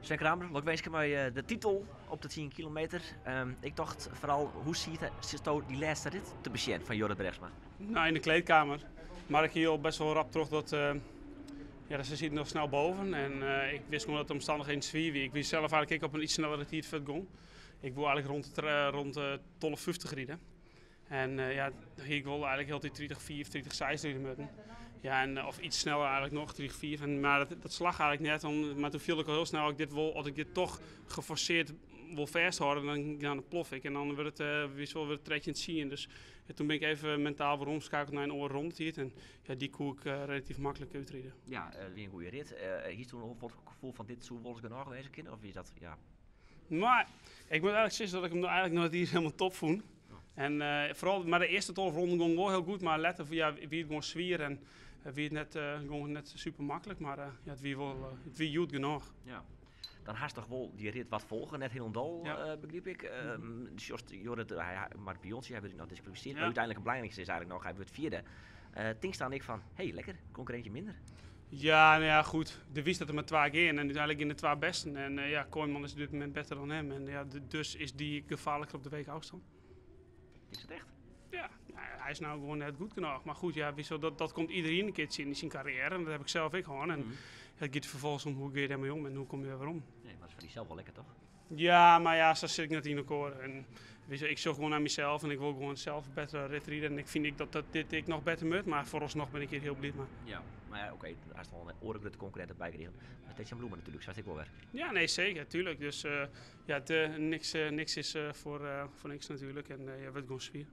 Sven Kramer, lokwinske mei de titel op de 10 kilometer. Ik tocht foaral, hoe sitsto dy lêste rit te besjen fan Jorrit Bergsma? Nou, in de kleedkamer. Maar ik hie al best wel rap troch dat, ja, ze zitten nog snel boven. En ik wist gewoon dat de omstandigheden swier wie. Ik wie zelf eigenlijk ek op in iets snellere tiid fuortgong. Ik woe eigenlijk rond de 12,50 riden. En ja, dan hie ik wol eigenlijk hieltyd 30, 5, 30, 6 riden moeten. Ja, en, of iets sneller eigenlijk nog, 30, 4. En, maar dat slag eigenlijk net. Maar toen viel ik al heel snel, als ik dit toch geforceerd wil vasthouden, dan plof ik. En dan wordt het, wie zal weer het tredje het zien. Dus ja, toen ben ik even mentaal weer omschakeld naar een oor rond hier. En ja, die koe ik relatief makkelijk uitrijden. Ja, wie een goede rit. Hier toen nog het gevoel van dit zou wel eens genoeg wezen kunnen? Of is dat, ja? Maar ik moet eigenlijk zeggen dat ik hem nou eigenlijk nog niet helemaal top vond. En vooral, maar de eerste 12 ronden ging wel heel goed, maar later, ja, wie het gewoon zwier en wie het net, gewoon net super makkelijk, maar ja, het wie goed genoeg. Ja. Dan haast toch wel die rit wat volgen, net helemaal, begreep ik. Just, Jorrit, hij, Marc Bianchi, hij werd nog disqualificeerd, maar uiteindelijk het belangrijkste is eigenlijk nog, hij wordt vierde. Tink staan ik van, hey, lekker, concurrentje minder. Ja, nou ja, goed. De wist dat er maar 2 keer en uiteindelijk in de 2 besten. En ja, Kooijman is op dit moment beter dan hem. En ja, dus is die gevaarlijker op de week afstand. Is dat echt? Ja, nou ja, hij is nou gewoon net goed genoeg. Maar goed, ja, wieso, dat komt iedereen een keertje in zijn carrière. En dat heb ik zelf ook gewoon. En het gaat vervolgens om hoe ga je daarmee om en hoe kom je er weer om. Nee, maar dat is voor jezelf wel lekker, toch? Ja, maar ja, zo zit ik net in elkaar. En wieso, ik zoek gewoon naar mezelf en ik wil gewoon zelf beter rit rijden. En ik vind ik dat dit ik nog beter moet, maar vooralsnog ben ik hier heel blij mee. Ja, maar ja, oké, daar is wel een oorlijke concurrent erbij gekregen. Maar Jan Bloemen natuurlijk, zou ik wel weer. Ja, nee, zeker, tuurlijk. Dus ja, het, niks, niks is voor niks natuurlijk. En ja, we gewoon zwier.